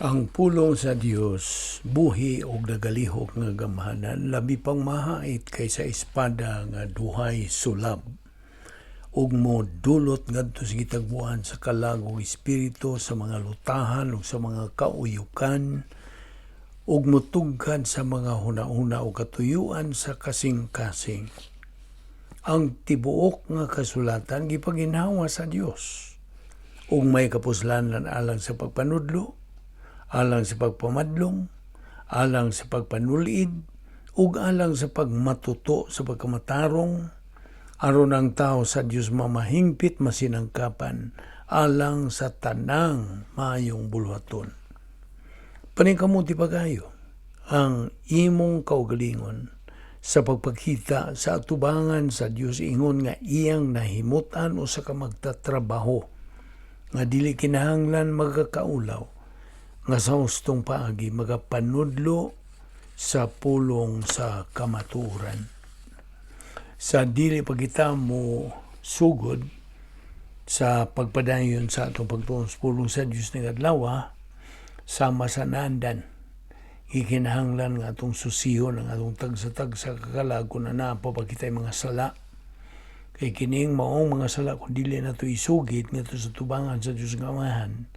Ang pulong sa Dios buhi og nagalihok nga gamhanan, labi pang mahait kaysa espada nga duhay sulab, ug mo dulot ngadto sa gitagbuan sa kalag ug espiritu, sa mga lutahan ug sa mga kauyukan, ug motugkad sa mga hunahuna ug katuyuan sa kasing-kasing. Ang tibuok nga kasulatan gipaginhawa sa Dios ug may kapuslanan alang sa pagpanudlo, alang sa pagpamadlong, alang sa pagpanulid, ug alang sa pagmatuto sa pagkamatarong, aron ang tao sa Dios mamahingpit masinangkapan alang sa tanang maayong buluhaton. Paningkamuti pagayo ang imong kaugalingon sa pagpakita sa atubangan sa Dios ingon nga iyang nahimutan usa ka magtatrabaho nga dili kinahanglan magakaulaw, nga sa hustong paagi magapanudlo sa pulong sa kamatuoran. Sa dili pa kita mo sugod sa pagpadayon sa atong pagtuon sa pulong sa Dios ning adlaw, sama sa naandan, gikinahanglan nga atong susihon ang atong tagsa-tagsa kakalag kung naa pa ba kita'y mga sala. Kay kining maong mga sala, kung dili nato isugid ngadto sa tubangan sa Dios nga Amahan,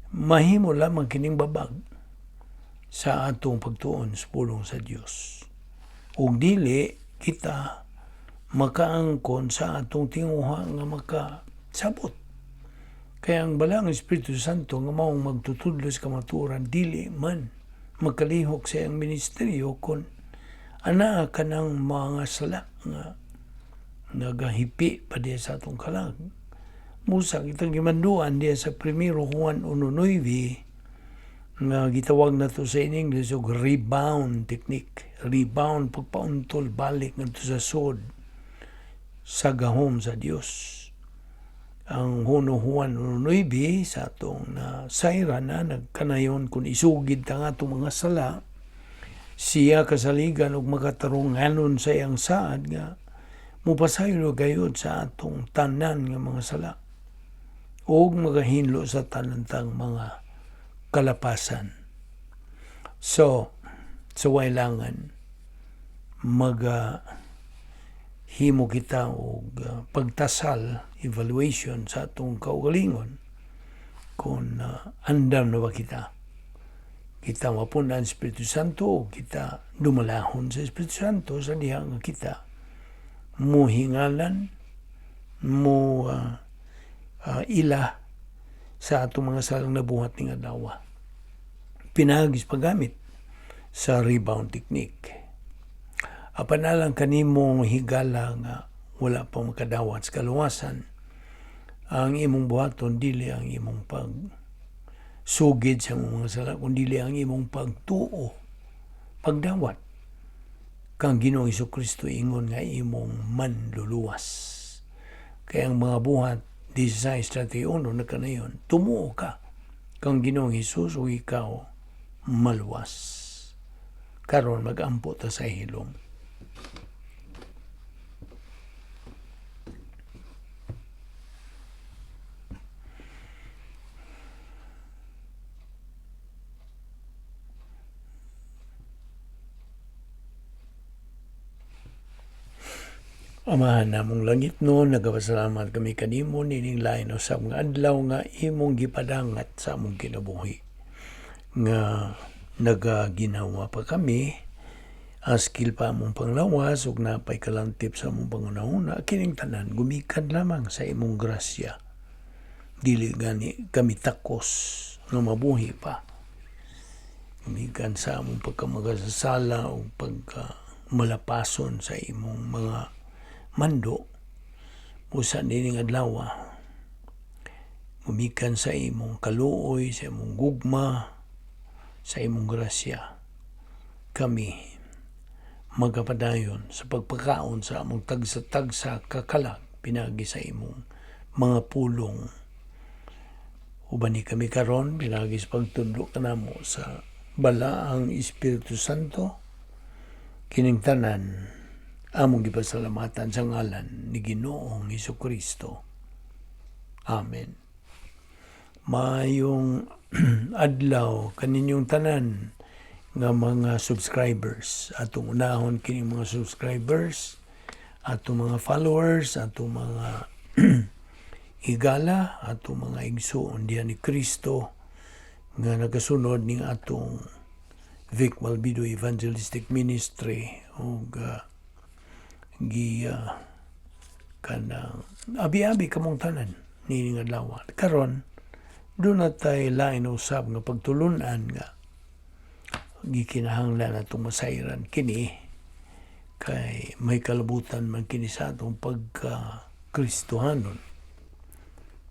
mahimo lamang kining babag sa atong pagtuon sa pulong sa Dios. Ug dili kita makaangkon sa atong tinguha nga makasabot. Kaya ang Balaang Espiritu Santo nga maong magtutudlo sa kamatuoran, dili man makalihok sa iyang ministeryo kung anaa ka ng mga sala nga nagahipi pa diya sa atong kalag. Musa kitang gimanduan diya sa Primero Juan 1:9 nga gitawag nato sa in English og rebound technique. Rebound, pagpauntol balik ngadto sa sod sa gahom sa Dios. Ang Juan 1:9 sa atong na sayra na nagkanayon, kung isugid ta nga atong mga sala, siya kasaligan og makatarunganon sa iyang saad nga mupasaylo gayud sa atong tanan nga mga sala ug magahinlo sa tanantang mga kalapasan. So, sa wailangan, maga himo kita og pagtasal, evaluation sa atong kaugalingon kung andam na ba kita. Kita mapun-an Espiritu Santo o kita dumalahon sa Espiritu Santo sa diha nga kita muhingalan, mo ila sa atong mga salang nabuhat ning adlaw. Pinaagi sa paggamit sa rebound technique. Apan alang kanimo higala nga wala pa makadawat sa kaluwasan, ang imong buhaton dili ang imong pag sugid sa imong mga sala, kundi ang imong pagtuo, pagdawat kang Ginoong Kristo ingon nga imong manluluwas. Kaya ang mga Buhat 16:31 nagkanayon, tumuo ka kang Ginoong Hesus ug ikaw maluwas. Karon magampo ta sa hilom. Amahan namong langit no, nagapasalamat kami kanimo nining lain usab nga adlaw nga imong gipadangat sa among kinabuhi. Nga nagaginawa pa kami, askil pa among panglawas ug napay kalantip sa among pangunahuna, kining tanan gumikan lamang sa imong grasya. Dili gani kami takos nga mabuhi pa. Gumikan sa among pagkamagasasala ug pagkamalapason sa imong mga mando, usa nining adlaw gumikan sa imong kaluoy, sa imong gugma, sa imong grasya, kami magapadayon sa pagpakaon sa among tagsa-tagsa kakalag pinagi sa imong mga pulong. Uban ni kami karon pinagi sa pagtudlo kanamo sa Balaang Espiritu Santo, kining tanan among gipasalamatan sa ngalan ni Ginoong Hesukristo. Amen. Maayong adlaw kaninyong tanan nga mga subscribers. Atong unahon kining mga subscribers, atong mga followers, atong mga higala, atong mga igsoon diha ni Kristo nga nagasunod ning atong Vic Malbido Evangelistic Ministry ug gi kanang abi-abi kamong tanan nining adlaw. Karon duna tay lain usab nga pagtulunan nga gikinahanglan atong masayran kini kay may kalabutan man kini sa atong pagka Kristohanon.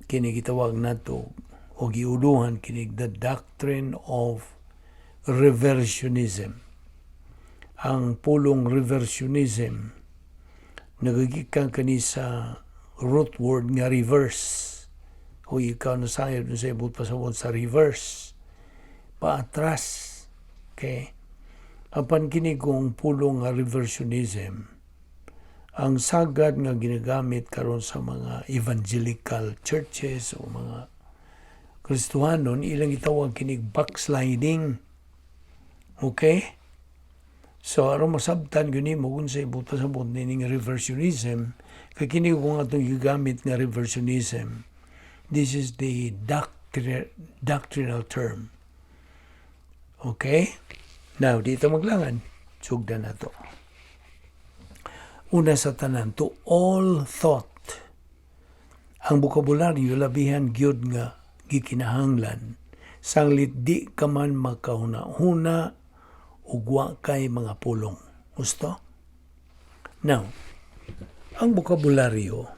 Kini gitawag nato o giuluhan kini the doctrine of reversionism. Ang pulong reversionism nagagikan kani sa root word nga reverse, o ikaw nasayod sa ibot pasabot sa reverse, paatras. Okay, apan kini kung pulong nga reversionism, ang sagad nga ginagamit karon sa mga evangelical churches o mga Kristohanon, ilang gitawag kinig backsliding. Okay, so aron masabtan gyud nimo kung sa ibot pasabot nining reversionism, kay kini kung atong gigamit nga reversionism, this is the doctrinal term. Okay? Now, dito maglangan. Sugdan na to. Una sa tanan, to all thought. Ang bokabularyo labihan gyud nga gikinahanglan. Sanglit di ka man makahuna-huna ug wa kay mga pulong. Gusto? Now, ang bokabularyo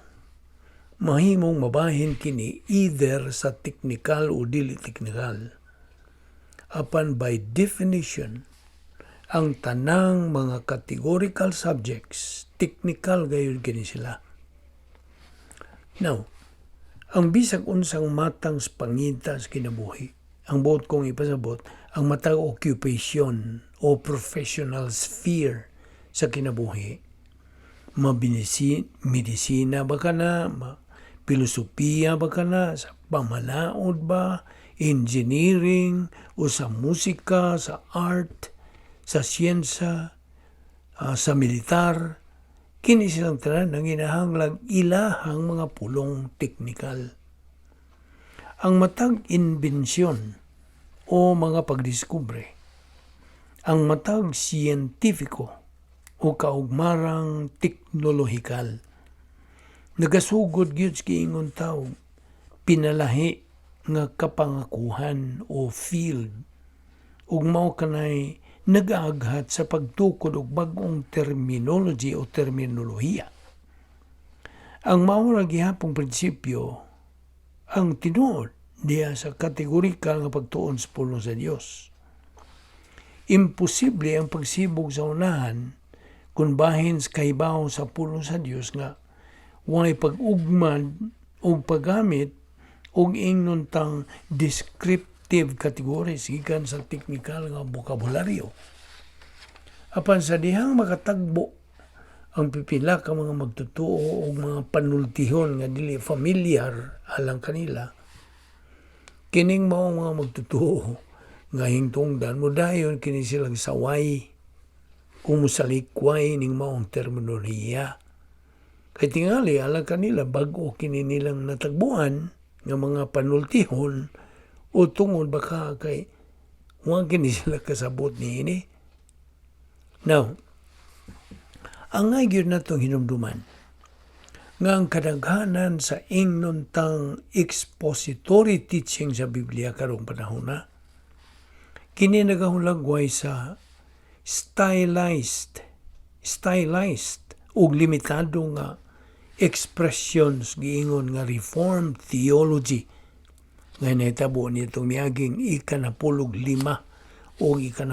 mahimong mabahin kini either sa technical o dili technical. Apan by definition, ang tanang mga categorical subjects, technical gayud kini sila. Now, ang bisag unsang matang sa pangita sa kinabuhi, ang buot kong ipasabot, ang matag occupation o professional sphere sa kinabuhi, mabinisi, medisina ba ka na, ma, filosofiya ba ka na, sa pamalaod ba, engineering, o sa musika, sa art, sa siyensya, sa militar, kini silang tanan nanginahanglang ilahang mga pulong teknikal. Ang matag inbensyon o mga pagdiskubre, ang matag siyentifiko o kaugmarang teknolohikal, nagasugod gyud sa giingon tawo pinalahi nga kapangakuhan o field ug mao kanay nag-aaghat sa pagtukod og bag-ong terminology o terminolohiya. Ang mao ra gihapong prinsipyo ang tinuod diha sa kategorikal nga pagtuon sa pulong sa Dios. Imposible ang pagsibog sa unahan kung bahin sa kahibaw sa pulong sa Dios nga way pag-ugmad o paggamit og ingnon tang descriptive categories gikan sa teknikal nga bokabularyo. Apan sa dihang makatagbo ang pipila ka mga magtutuo og mga panultihon nga dili familiar alang kanila, kining mao mga magtutuo nga hingtungdan mo dayon kini silang saway kung mosalikway ning maong terminolohiya. Kay tingali alang kanila bag-o kini nilang natagbuan nga mga panultihon o tungod baka kay wa kini sila kasabot niini. Now, ang gyud natong hinumduman nga ang kadaghanan sa ingnon tang expository teaching sa Biblia karong panahon na kini nagahulagway sa stylized ug limitado nga expressions, giingon nga Reformed theology nga nahitabo nitong miaging 15 o 16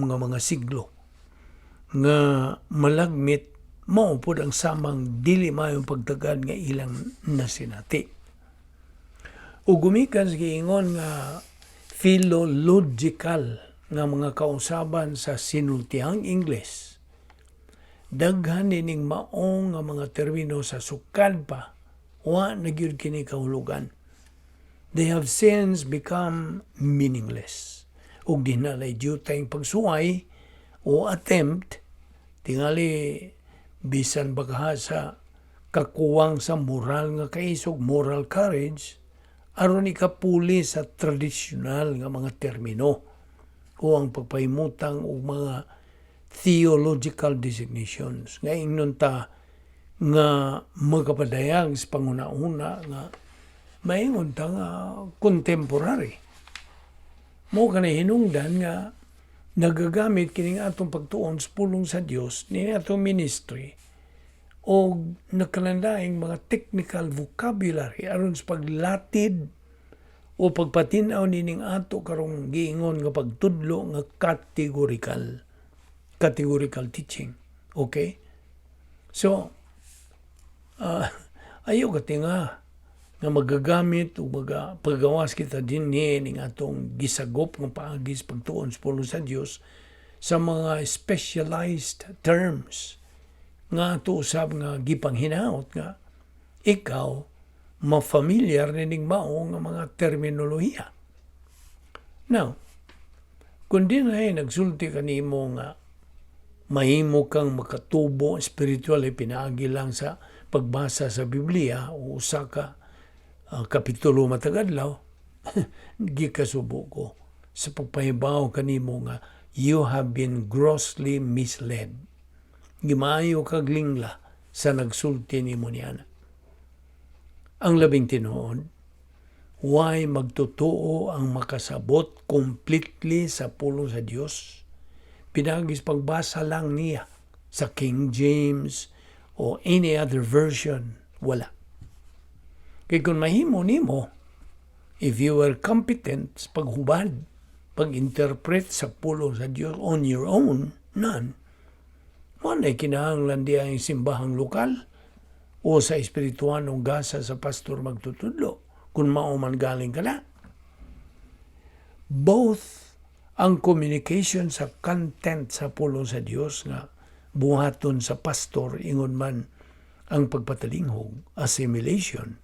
nga mga siglo, nga malagmit mao pod ang samang dili maayong pagtagad nga ilang nasinati. Ug gumikan sa giingon nga philological nga mga kausaban sa sinultihang Ingles, daghan nining maong nga mga termino sa sukad pa wa na gyud kini kahulugan. They have since become meaningless. Ug di na lay dyutay pagsuway o attempt tingali bisan bagaha sa kakuwang sa moral nga kaisog, moral courage, aron ikapuli sa tradisyonal nga mga termino o ang pagpahimutang og mga theological designations nga ingnon ta nga magapadayag sa panguna-una nga maingon ta nga contemporary. Mao kanay hinungdan nga nagagamit kining atong pagtuon sa pulong sa Dios ni atong ministry og nakalandaing mga technical vocabulary aron sa paglatid o pagpatin-aw nining ato karong giingon nga pagtudlo nga categorical teaching. Okay? So, ayaw ka tinga nga magagamit o maga pagawas kita dinhi ning atong gisagop nga paagi sa pagtuon sa pulong sa Dios sa mga specialized terms nga ato usab nga gipanghinaot nga ikaw ma-familiar nining mao nga mga terminolohiya. Now, kung di na nagsulti kanimo nga mahimo kang makatubo spiritually pinaagi lang sa pagbasa sa Biblia o usa ka kapitulo matag adlaw, gikasubo ko sa pagpahibaw kanimo nga you have been grossly misled. Gimaayo kag lingla sa nagsulti nimo niana. Ang labing tinuod, way magtotoo ang makasabot completely sa pulong sa Dios pinaagi sa pagbasa lang niya sa King James o any other version. Wala. Kay kung mahimo nimo, if you were competent sa paghubad, pag-interpret sa pulong sa Dios on your own, none, walay kinahanglan di ang simbahang lokal o sa espirituanong gasa sa pastor magtutudlo kung mao man galing ka na. Both ang communication sa content sa pulong sa Dios nga buhaton sa pastor, ingon man ang pagpatalinghog, assimilation,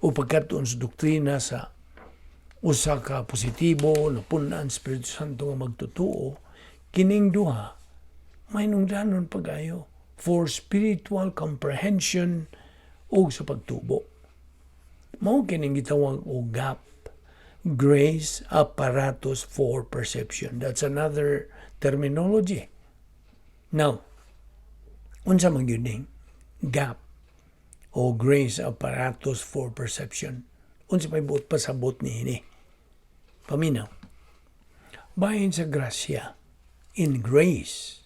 o pagkatuon sa doktrina sa usa ka positibo na punan Espiritu Santo nga magtutuo, kining duha mahinungdanon pagayo for spiritual comprehension ug sa pagtubo. Mao kining gitawag og GAP, grace apparatus for perception. That's another terminology. Now, unsa man gyud ning GAP o grace apparatus for perception? Unsa may buot pasabot niini? Paminaw. Bahin sa grasya, in grace,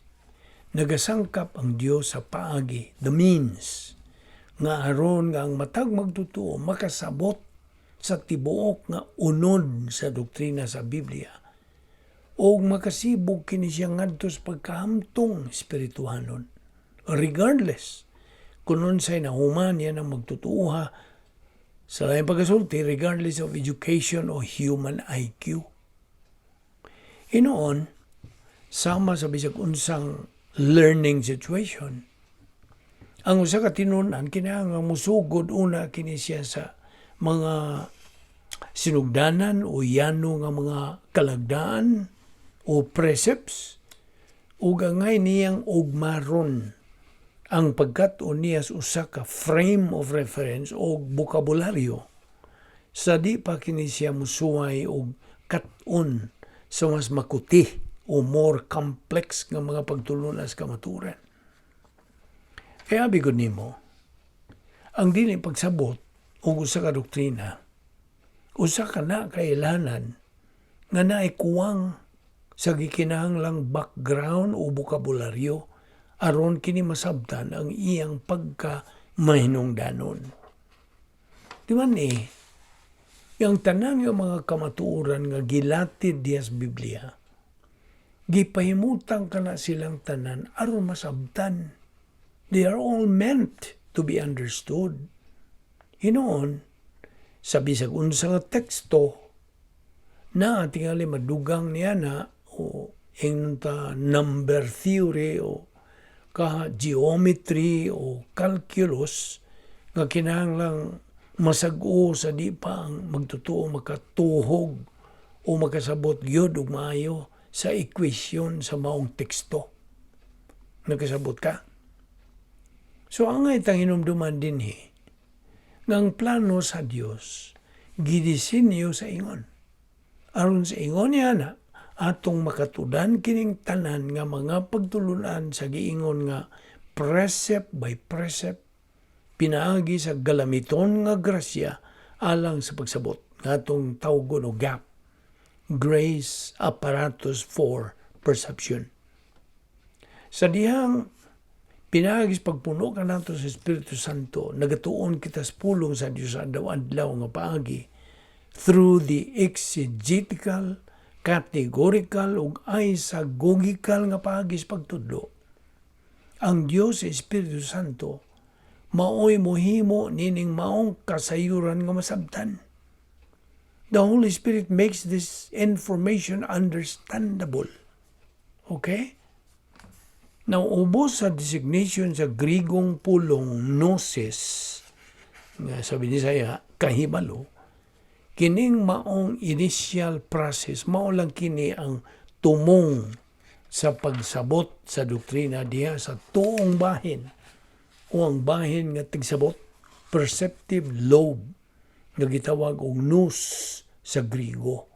nagasangkap ang Dios sa paagi, the means, nga aron nga ang matag magtotoo makasabot sa tibuok nga unod sa doktrina sa Biblia o makasibog kini siya ngadto sa pagkahamtong espirituhanon regardless kung unsay nahuman niya ng magtutuuha, sa laing pagkasulti, regardless of education o human IQ. Inoon, sama sa bisag unsang learning situation, ang usa ka tinunan kinahanglan musugod una kini siya sa mga sinugdanan o yano nga mga kalagdaan o precepts ug angay niyang ugmaron ang pagkat-on niya sa usa ka frame of reference o bokabularyo sa di pa kini siya musuway og kat-on sa mas makuti o more complex nga mga pagtulunas kamaturan. Kaya bigod nimo, ang dili pagsabot og usa ka doktrina, usa ka na kailanan nga naay kuwang sa gikinahanglang background o bokabularyo aron kini masabtan ang iyang pagka mahinungdanon. Di man eh, yung tanan nga mga kamatuoran nga gilatid diya sa Biblia, gipahimutang kana silang tanan aron masabtan. They are all meant to be understood. Hinoon, sa bisag unsa nga teksto na tingali madugang niya na o ingnon ta number theory o ka geometry o calculus nga kinahanglang Masag-o sa di pa ang magtotoo makatuhog o makasabot gyud og maayo sa equation sa maong teksto. Nakasabot ka? So ang itang hinumduman dinhi, nga ang plano sa Dios gidisenyo sa ingon. Aron sa ingon niya na, atong makatudan kining tanan nga mga pagtulunan sa giingon nga precept by precept pinaagi sa galamiton nga grasya alang sa pagsabot nga atong tawgon og GAP, Grace Apparatus for Perception. Sa dihang pinaagi sa pagpuno kanato sa Espiritu Santo, nagatuon kita sa pulong sa Dios adlaw-adlaw nga paagi through the exegetical, categorical ug isagogical nga paagi sa pagtudlo. Ang Dios sa Espiritu Santo maoy mohimo nining maong kasayuran nga masabtan. The Holy Spirit makes this information understandable. Okay? Now, ubos sa designation sa Grigong pulong gnosis, nga sabi ni saya, kahibalo, kining maong initial process, mao lang kini ang tumong sa pagsabot sa doktrina diha sa tuong bahin o ang bahin nga tigsabot, perceptive lobe, nga gitawag og nous sa Grigo.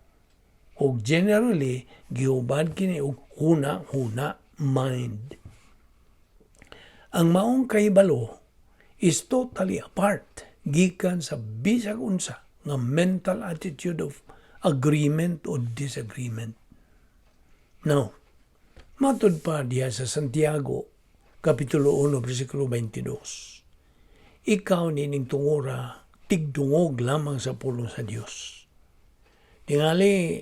Og generally, gihubad kini og huna-huna, mind. Ang maong kahibalo is totally apart gikan sa bisag unsa nga mental attitude of agreement o disagreement. Now, matud pa diha sa Santiago, Kapitulo 1, versikulo 22. Ikaw nining tungura, tigdungog lamang sa pulong sa Dios. Tingali,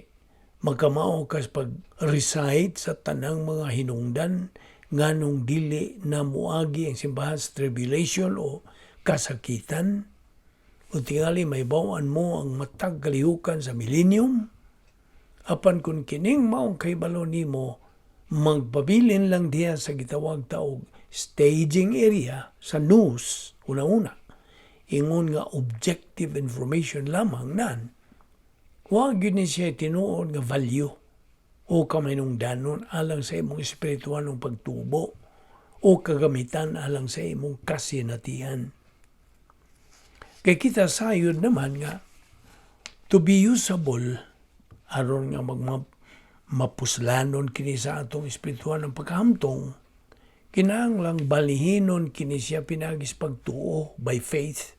magkamao kas pag-recite sa tanang mga hinungdan nganong dili na muagi ang simbahan sa tribulation o kasakitan, o tingali mahibaw-an mo ang matag kalihukan sa millennium. Apan kung kining maong kahibalo nimo magpabilin lang diha sa gitawag ta og staging area sa nous, una-una ingon nga objective information lamang nan, wa gyud ni siya tinuod nga value o kaminungdanon alang sa imong espiritualong pagtubo o kagamitan alang sa imong kasinatian. Kay kita sayod naman nga to be usable aron nga magma mapuslanon kini sa atong espiritual ng pagkahamtong, kinahanglang balihinon kini siya pinaagi sa pagtuo, by faith,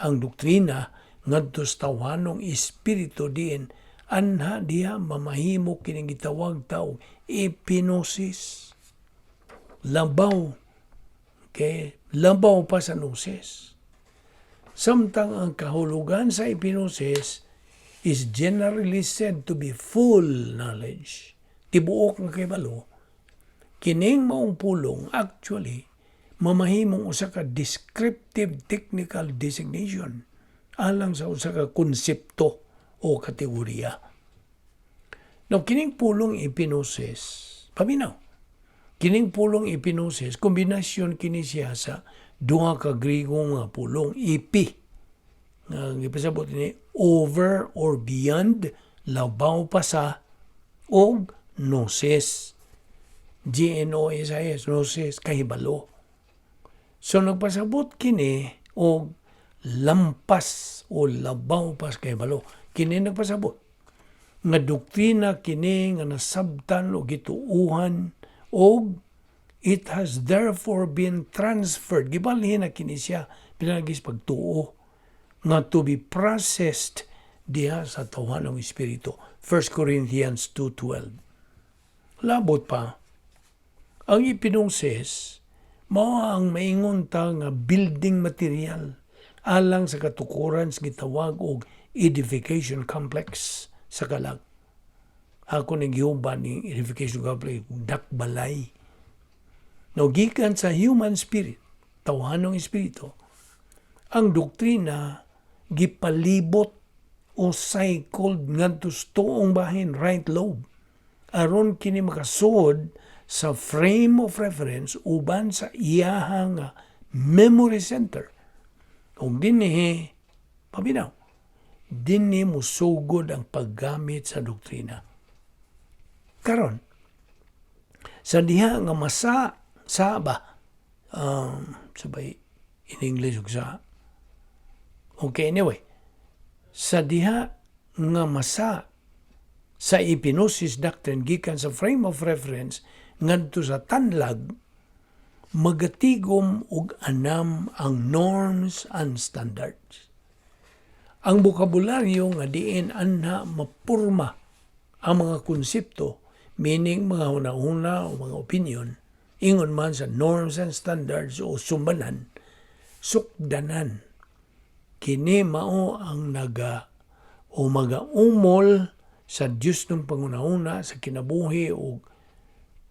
ang doktrina ngadto sa tawhanong espiritu, diin anha diha mamahimo kining gitawag ta og epignosis, labaw, okay, labaw pa sa gnosis. Samtang ang kahulugan sa epignosis is generally said to be full knowledge, tibuok nga kahibalo, kining maong pulong actually mamahimong usa ka descriptive technical designation alang sa usa ka konsepto o kategorya. Now, kining pulong epignosis, paminaw. Kining pulong epignosis, kombinasyon kini siya sa duha ka Griego nga pulong, epi. Nga gipasabot ni over or beyond, labaw pa sa, og gnosis. gnosis, gnosis, kahibalo. So nagpasabot kini og lampas o labaw pa sa kahibalo. Kini nagpasabot nga doktrina kini nga nasabtan o gituuhan og it has therefore been transferred, gibalhin na kini siya pinaagi sa pagtuo nga to be processed diha sa tawhanong espiritu, 1 Corinthians 2:12. Labot pa, ang epignosis mao ang maingon ta nga building material alang sa katukoran sa gitawag og edification complex sa kalag. Ako ning gihuban ning edification complex, dakbalay. No, gikan sa human spirit, tawhanong espiritu, ang doktrina gipalibot o cycled ngadto sa tuong bahin, right lobe, aron kini makasuod sa frame of reference uban sa iyaha nga memory center. Ug dinhi Paminaw. Dinhi musugod ang paggamit sa doktrina. Karon, sa diha nga masa sa ba sabay in English ug sa. Okay, anyway, sa diha nga masa sa epinosis doctrine gikan sa frame of reference ngadto sa tanlag, magatigom og anam ang norms and standards. Ang bokabularyo nga diin anha mapurma ang mga konsepto, meaning mga hunahuna o mga opinion, ingon man sa norms and standards o sumbanan, sukdanan. Kini mao ang naga o magaumol sa Diyos ng pangunahuna sa kinabuhi o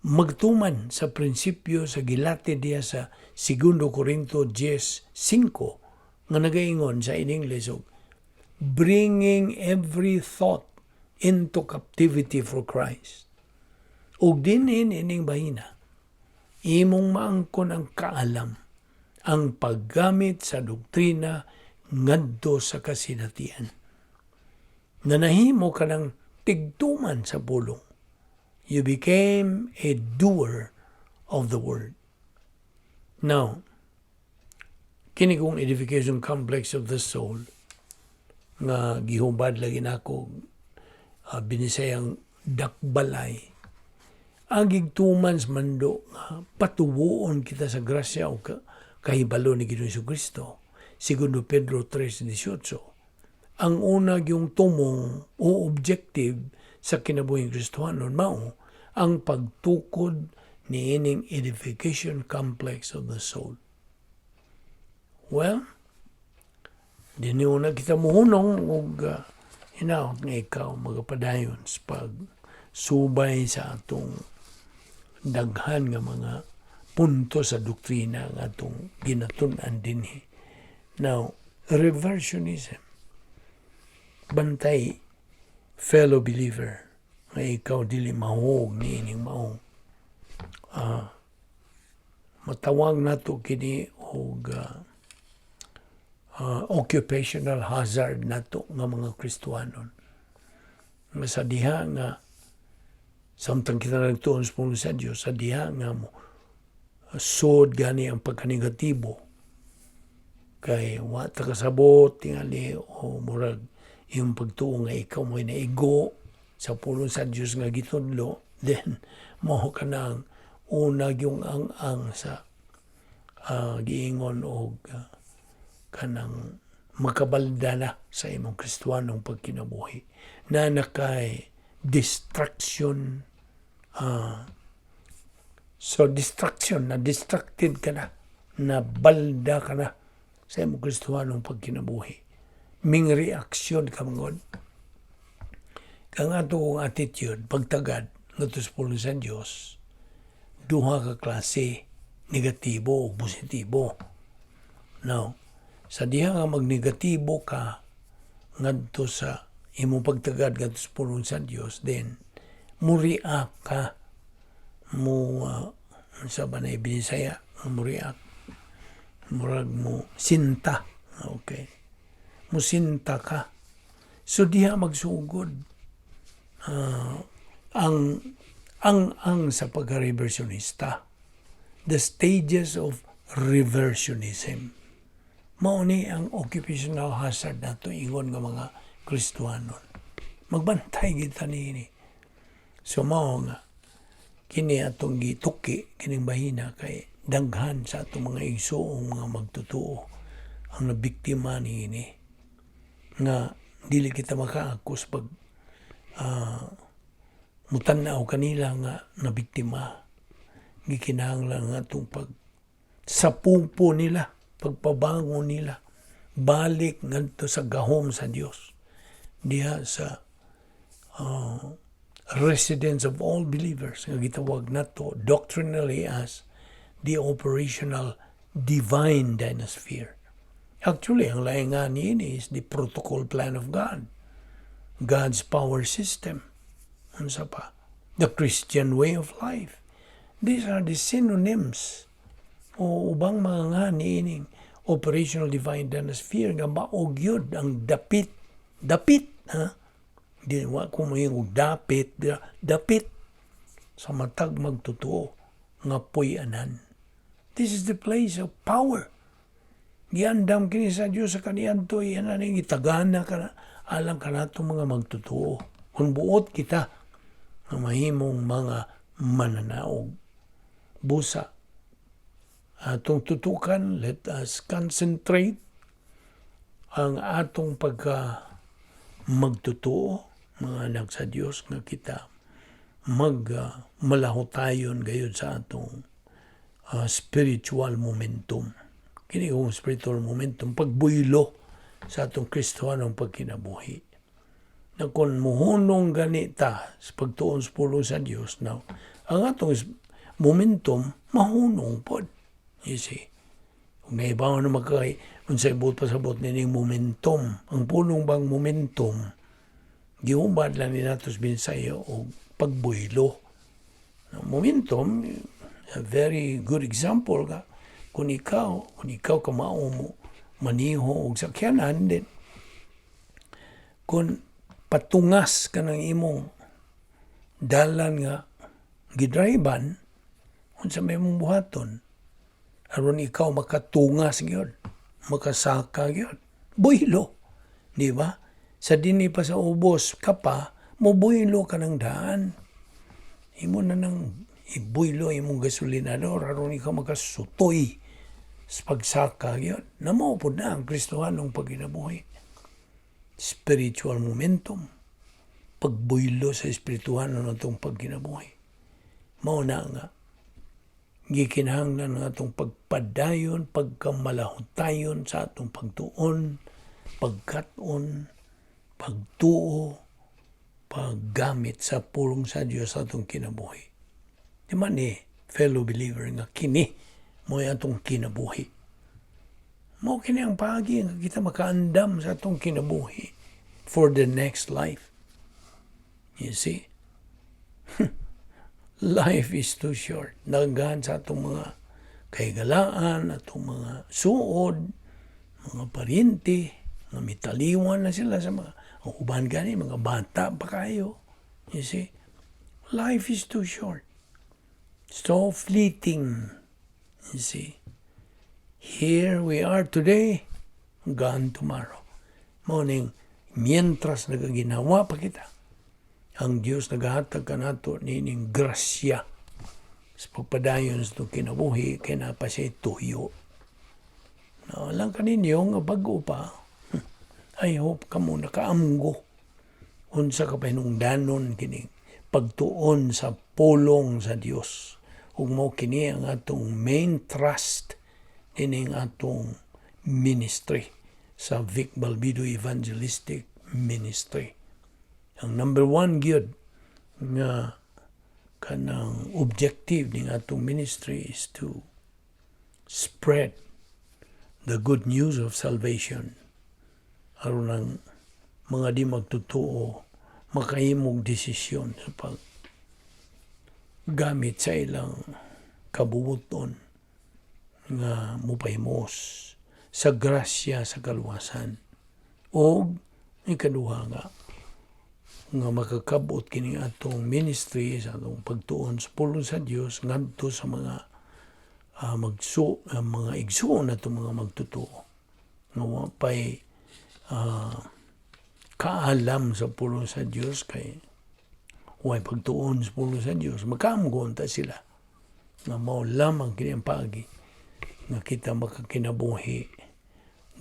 magtuman sa prinsipyo sa gilati diya sa 2 Corinto 10:5 nga nagaingon sa in English og bringing every thought into captivity for Christ. Ug dinhin ining bahina, imong maangkon ang kaalam, ang paggamit sa doktrina ngadto sa kasinatian. Na nahimo ka ng tigtuman sa pulong. You became a doer of the word. Now, kini kong edification complex of the soul nga gihubad lagi nako binisayang dakbalay ang gigtuman sa mando nga patuwoon kita sa grasya o kahibalo ni Ginoong Kristo. Segundo Pedro 3:18, ang una yung tumong o objective sa kinabuhing Kristohanon mao ang pagtukod niining edification complex of the soul. Well, dinhi una kita muhunong og hinaot nga ikaw magapadayon sa pagsubay sa atong daghan nga mga punto sa doktrina nga atong ginatun-an dinhi. Now, reversionism. Bantay, fellow believer, nga ikaw dili mahog niining maong matawag nato kini og occupational hazard nato nga mga Kristohanon. Nga sa diha nga samtang kita nagtuon sa pulong sa Dios, sa diha nga mo sod gani ang pagkanegatibo kay wa ta kasabot tingali o murag iyong pagtuo nga ikaw mo'y naigo sa pulong sa Dios nga gitudlo, then mao ka nang una yung ang-ang sa giingon og kanang makabalda na sa imong Kristohanong pagkinabuhi na nakay distraction, so distraction na, distracted ka na, na balda ka na sa imong Kristohanong pagkinabuhi, ming reaksyon ka mangod kang ato kong attitude pagtagad ngadto sa pulong sa Dios, duha ka klase, negatibo o positibo. Now, sa diha nga magnegatibo ka ngadto sa imong pagtagad ngadto sa pulong sa Dios, then mo-react ka, mo sa ba na Binisaya mo react, murag mo sinta, okay, mo sinta ka. So diha magsugod ang sa pagka-reversionista, the stages of reversionism. Mao ni ang occupational hazard nato ingon nga mga Kristohanon. Magbantay kita niini. So mao nga kini atong gituki kining bahina kay daghan sa atong mga igsuong mga magtutuo ang nabiktima niini nga dili kita makaakos pag mutan-aw kanila nga nabiktima. Gikinahanglan nga atong pag sapupo nila, pagpabangon nila balik ngadto sa gahom sa Dios diha sa residence of all believers nga gitawag nato doctrinally as the operational divine dynasphere. Actually, ang laing nga niini is the protocol plan of God. God's power system. Unsa pa? The Christian way of life. These are the synonyms o ubang mga nga niining Operational divine danasphere nga mao gyud ang dapit, dapit ha, di wa ko moingon dapit, dapit sa matag magtotoo nga puy-anan. This is the place of power. Giandam kini sa Dios sa kaniadto, iyan na ning gitagana kana alang kanato mga magtotoo. Kung buot kita nga mahimong mga mananaog. Busa atong tutukan, let us concentrate ang atong pagka magtotoo, mga anak sa Dios, nga kita mag malahotayon gayud sa atong spiritual momentum. Kini kung spiritual momentum, pagbuylo sa atong Kristohanong pagkinabuhi. Na kung muhunong gani ta sa pagtuon sa pulong sa Dios, now, ang atong momentum mahunong pod. You see? Kung naibaw na magkay, unsay buot pasabot nining momentum, ang pulong bang momentum, gihubad lang ni nato sa Bisaya og pagbuylo. Momentum, a very good example ka. Kung ikaw kamao mo maniho og sakyanan din, kung patungas ka ng imong dalan nga gidriban, unsa may mong buhaton aron ikaw makatungas gyud, makasaka gyud? Buylo, di ba? Sa dinhi pa sa ubos ka pa, mobuylo ka ng daan. Imo na nang ibuylo imong gasolinador aron ikaw makasutoy sa pagsaka gyud. Na mao pod na ang Kristohanong pagkinabuhi. Spiritual momentum. Pagbuylo sa espirituhanon natong pagkinabuhi. Mao na nga gikinahanglan ang atong pagpadayon, pagkamalahutayon sa atong pagtuon, pagkat-on, pagtuo, paggamit sa pulong sa Dios sa atong kinabuhi. Di man ni, fellow believer, nga kini mo atong kinabuhi. Mao kini ang paagi nga kita makaandam sa atong kinabuhi for the next life. You see? Life is too short. Daghan sa atong mga kahigalaan, atong mga suod, mga paryente, nga mitaliwan na sila sa mga, ang uban gani, mga bata pa kayo. You see? Life is too short. So fleeting. You see? Here we are today, gone tomorrow. Mao ning, mientras nagaginawa pa kita, ang Dios nagahatag kanato nining grasya sa pagpadayon sa itong kinabuhi kay naa pa siya tuyo. Na lang kaninyo nga bago pa, I hope kamo nakaamgo unsa ka pahinungdanon kini pagtuon sa pulong sa Dios. Ug mao kini ang atong main thrust ining atong ministry sa Vic Balbido Evangelistic Ministry. Ang number one gyud nga kanang objective ning atong ministry is to spread the good news of salvation aron ang mga di magtotoo makahimog desisyon sa pag gamit sa ilang kabubuton nga mupahimos sa grasya sa kaluwasan o ikaduha nga makakabot kini atong ministry sa atong pagtuon sa pulong sa Dios ngadto sa mga magsu mga igsuon atong mga magtotoo nga wa pay kaalam sa pulong sa Dios, kay way pagtuon sa pulong sa Dios. Makaamgo ta sila nga mao lamang kini ang paagi nga kita makakinabuhi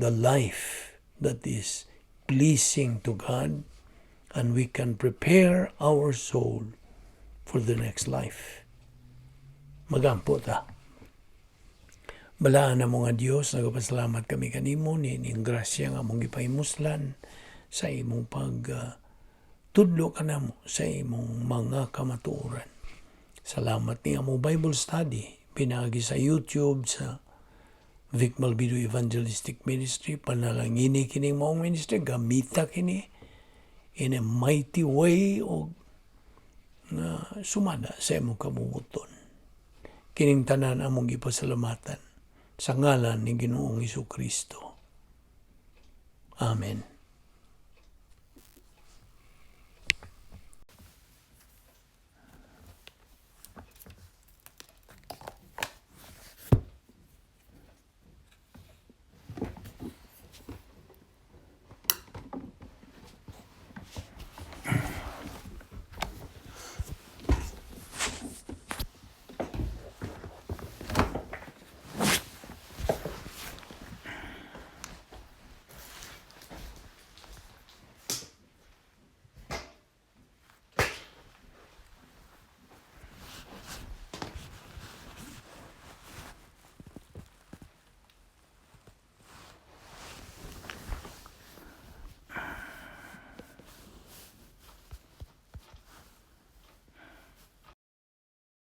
the life that is pleasing to God and we can prepare our soul for the next life. Magampo ta. Balaan na mga Dios, nagapasalamat kami kanimo ni ning grasya nga among gipahimuslan sa imong pag tudlo kanamo sa imong mga kamatuoran. Salamat ni among Bible study pinaagi sa YouTube sa Vic Malbido Evangelistic Ministry. Panalangini kini maong ministry, gamita kini in a mighty way o nga sumada sa imong kabubuton. Kining tanan among gipasalamatan. Sa ngalan ni Ginoong Kristo. Amen.